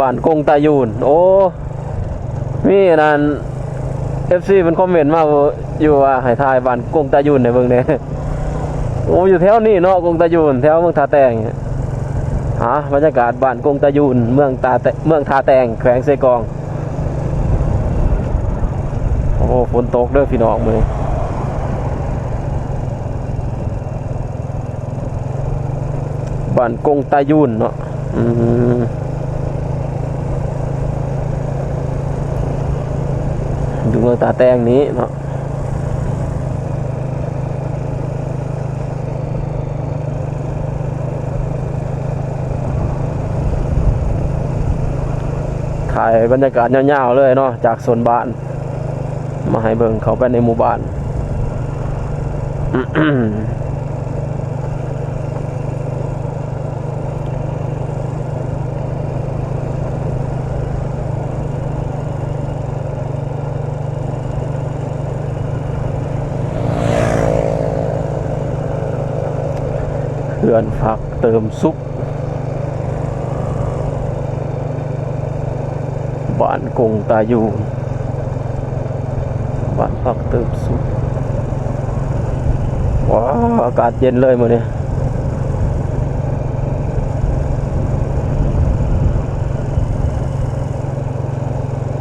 ບ້ານກົງຕາຍູນ. ໂອ້ ມີອັນນັ້ນ ເອັຟຊີ ເພິ່ນຄອມເມັນມາຢູ່ວ່າໃຫ້ຖ່າຍບ້ານກົງຕາຍູນໃຫ້ເບິ່ງແດ່. ໂອ້ ຢູ່ແຖວນີ້ເນາະ ກົງຕາຍູນ ແຖວເມືອງທ່າແຕງ. ຫາ ບັນຍາກາດບ້ານກົງຕາຍູນ ເມືອງຕາແຕ ເມືອງທ່າແຕງ ແຂວງເຊກອງ. ໂອ້ ຝົນຕົກເດີພີ່ນ້ອງມື້ນີ້. ບ້ານກົງຕາຍູນເນາະ. ອືມ ຢູ່ເມືອງທ່າແຕງນີ້ເນາະ. ຖ່າຍບັນຍາກາດຍາວໆເລີຍເນາະ ຈາກໂຊນບ້ານ ມາໃຫ້ເບິ່ງເຂົ້າໄປໃນໝູ່ບ້ານ. ເຮືອນພັກເຕີມສຸກ ບ້ານກົງຕາຍູນ ບ້ານພັກເຕີມສຸກ. ວ້າວ ອາກາດເຢັນເລີຍມື້ນີ້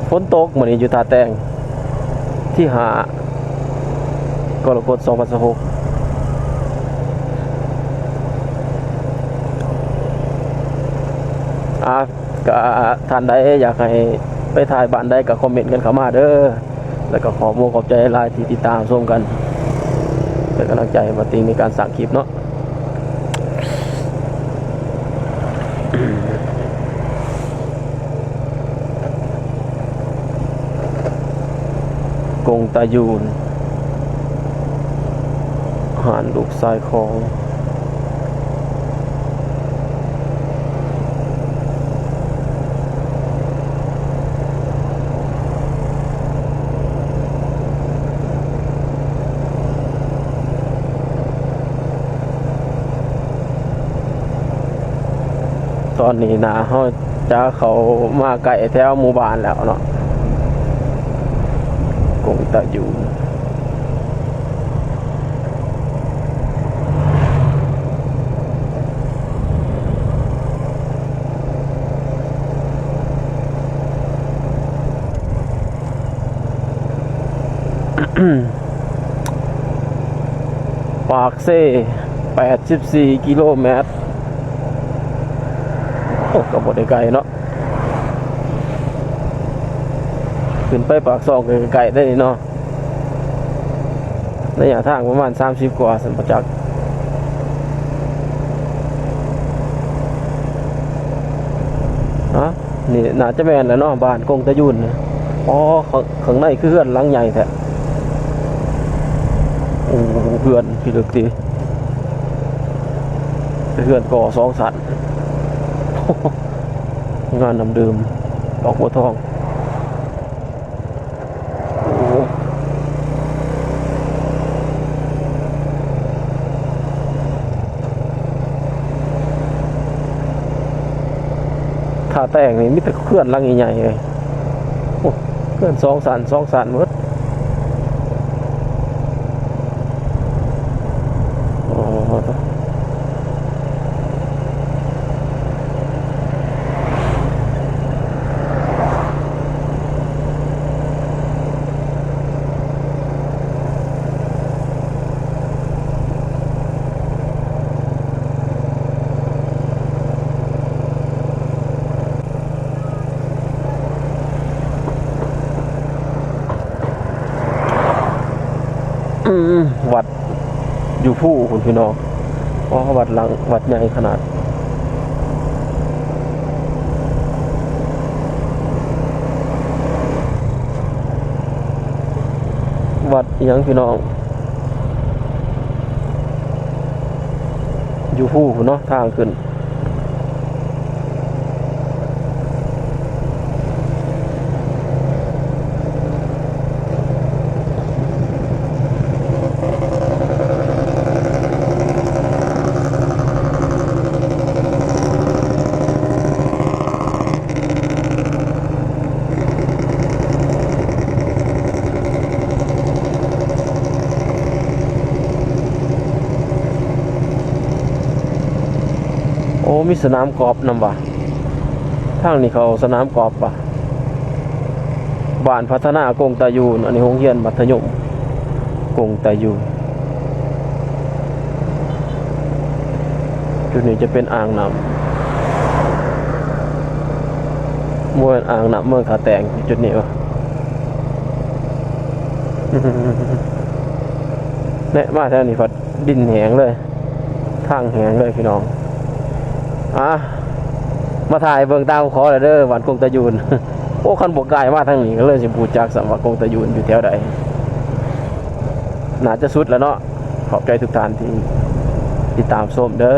ຝົນຕົກມື້ນີ້ຢູ່ທ່າແຕງ. ທີຫ້າ ກໍລະກົດ ສອງພັນຊາວຫົກ. ອ່າ ກະທ່ານໃດຢາກໃຫ້ໄປຖ່າຍບ້ານໃດກໍຄອມເມັນກັນເຂົ້າມາເດີ ແລ້ວກໍຂອບອົກຂອບໃຈຫຼາຍທີ່ຕິດຕາມຊົມກັນ ເປັນກຳລັງໃຈໃຫ້ມາຕິງໃນການສ້າງຄລິບເນາະ. ກົງຕາຍູນ ຫານລູກຊາຍຂອງ. ຕອນນີ້ໜ້າເຮົາຈະເຂົ້າມາໃກ້ແຖວໝູ່ບ້ານແລ້ວເນາະ ກົງຕາຍູນ. ປາກເຊ ແປດສິບສີ່ກິໂລແມັດ. ໂອ້ ກໍບໍ່ໄດ້ໄກເນາະ ຂຶ້ນໄປປາກຊ່ອງກໍໃກ້ໆໄດ໋ນີ້ເນາະ. ໄລຍະທາງປະມານສາມສິບກວ່າຊັ້ນບໍ່ຈັກ. ຮະ ນີ້ໜ້າຈະແມ່ນແຫຼະເນາະ ບ້ານກົງຕາຍູນ. ອໍ ຂ້າງ ຂ້າງໃນຄືເຮືອນຫຼັງໃຫຍ່ແທ້. ໂອ້ ເຮືອນພິລຶກຕິ ເຮືອນກໍ່ສອງຊັ້ນ ງານນ້ຳດື່ມ ດອກບົວທອງ. ໂອ້ ທ່າແຕງນີ້ມີແຕ່ເຮືອນຫຼັງໃຫຍ່ໆເລີຍ. ໂອ້ ເຮືອນສອງຊັ້ນ ສອງຊັ້ນໝົດ. ໂອ້ ອືມ ວັດຢູ່ພູພຸ້ນພີ່ນ້ອງ. ອໍ ວັດຫຼັງ ວັດໃຫຍ່ຂະໜາດ. ວັດອີ່ຫຍັງພີ່ນ້ອງ? ຢູ່ພູພຸ້ນເນາະ ທາງຂຶ້ນ. ໂ ມີສະໜາມກອບນຳຫວາ? ທາງນີ້ເຂົາເອົາສະໜາມກອບຫວາ? ບ້ານພັດທະນາກົງຕາຍູນ, ອັນນີ້ໂຮງຮຽນມັດທະຍົມກົງຕາຍຢູນ. ຈຸດນີ້ຈະເປັນອ່າງນ້ຳ, ບໍ່ແມ່ນອ່າງນ້ຳເມືອງທ່າແຕງ ຈຸດນີ້ຫວາ? ແນະ ມາແຖວນີ້ພັດດິນແຫ້ງເລີຍ. ທາງແຫ້ງເລີຍພີ່ນ້ອງ. ອ່ະ ມາຖ່າຍເບິ່ງຕາມຂໍແລ້ວເດີ ບ້ານກົງຕາຍູນ. ໂອ້ ຄັນບໍ່ກາຍມາທາງນີ້ກໍເລີຍຊິບໍ່ຮູ້ຈັກຊ້ຳວ່າກົງຕາຍຢູນຢູ່ແຖວໃດ. ໜ້າຈະສຸດແລ້ວເນາະ. ຂອບໃຈທຸກທ່ານທີ່ຕິດຕາມຊົມເດີ.